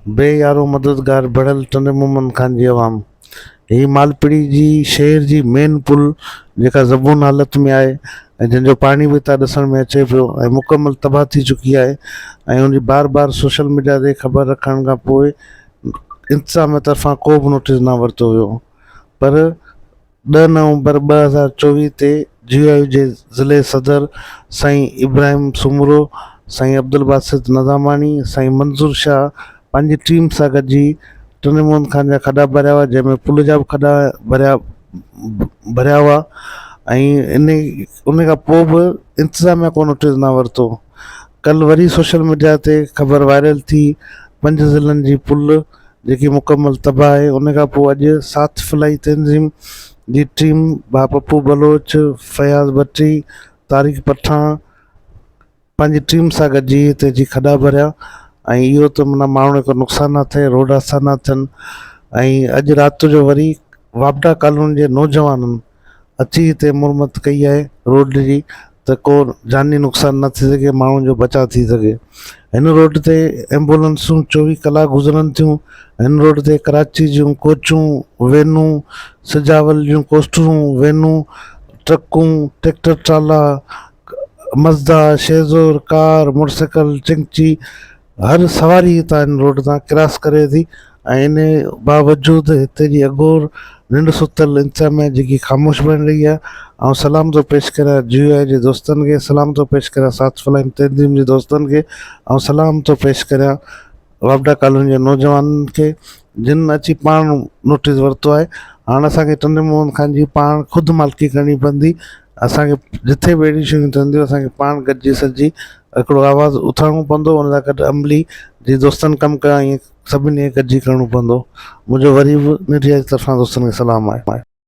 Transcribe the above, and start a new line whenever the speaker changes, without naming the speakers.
بي يارو مددگار بڻيل ٽنڊي محمد خان جي عوام هي مالپڙي جي شهر جي مين پل جيڪا زبون حالت ۾ آهي ۽ جنهن جو پاڻي به هتان ڏسڻ ۾ اچي پيو ۽ مڪمل تباهه ٿي چڪي آهي ۽ ان جي بار بار سوشل ميڊيا تي خبر رکڻ کان پوء انتظاميه طرفان ڪو به نوٽيس نه ورتو ويو پر ڏهه نومبر 2024 تي جي يو آء جي ضلعي صدر سائين ابراهيم سومرو، سائين عبدالباسط نظاماڻي، سائين منظور شاهه پنهنجي ٽيم سان گڏجي ٽنڊي محمد خان جا کڏا ڀريا هئا جنهن ۾ پل جا به کڏا ڀريا ڀريا هئا ۽ ان ان کان پوء به انتظاميا ڪو نوٽيس نه ورتو ڪلهه وري سوشل ميڊيا تي خبر وائرل ٿي پنج ضلعن جي پل جيڪي مڪمل تباهه آهي ان کان پوء اڄ ساٿ فلاحي تنظيم جي ٽيم ڀاء پپو بلوچ، فياض ڀٽي، طارق پٺاڻ پنهنجي ٽيم سان گڏجي هتي اچي کڏا ڀريا ۽ اهو ته معنيٰ ماڻهن کي نقصان نه ٿئي روڊ حادثا نه ٿين ۽ اڄ رات جو وري واپڊا ڪالوني جي نوجوانن اچي هتي مرمت ڪئي آهي روڊ جي ته ڪو جاني نقصان نه ٿي سگهي ماڻهن جو بچاء ٿي سگهي هن روڊ تي ايمبولنسون 24 ڪلاڪ گذرن ٿيون هن روڊ تي ڪراچي جون ڪوچون وينون سجاول جون ڪوسٽرون وينون ٽرڪون ٽريڪٽر ٽرالا مزدا شيزور ڪار موٽرسائيڪل چنگچي هر سواري هتان هن روڊ تان ڪراس ڪري ٿي ۽ ان باوجود هتي جي اگهور ننڊ ستل انتظاميا جيڪي خاموش بڻي رهي آهي آئون سلام ٿو پيش ڪريان جي يو آء جي دوستن کي سلام ٿو پيش ڪريان ساٿ فلاحي تنظيم جي دوستن کي آئون سلام ٿو پيش ڪريان واپڊا ڪالوني جي نوجوانن کي جن اچي پاڻ نوٽيس ورتو آهي هاڻ اسان کي ٽنڊي محمد خان جي پاڻ خود مالڪي ڪرڻي پوندي اسان کي جٿي به اهڙيون شيون ٿين ٿيون اسان کي پاڻ گڏجي سڏجي هڪڙو آواز اٿارڻو پوندو ان سان گڏ عملي جي دوستن ڪم ڪيو ائين سڀني کي گڏجي ڪرڻو پوندو منهنجو وري به ميڊيا جي طرفان دوستن کي سلام آهي.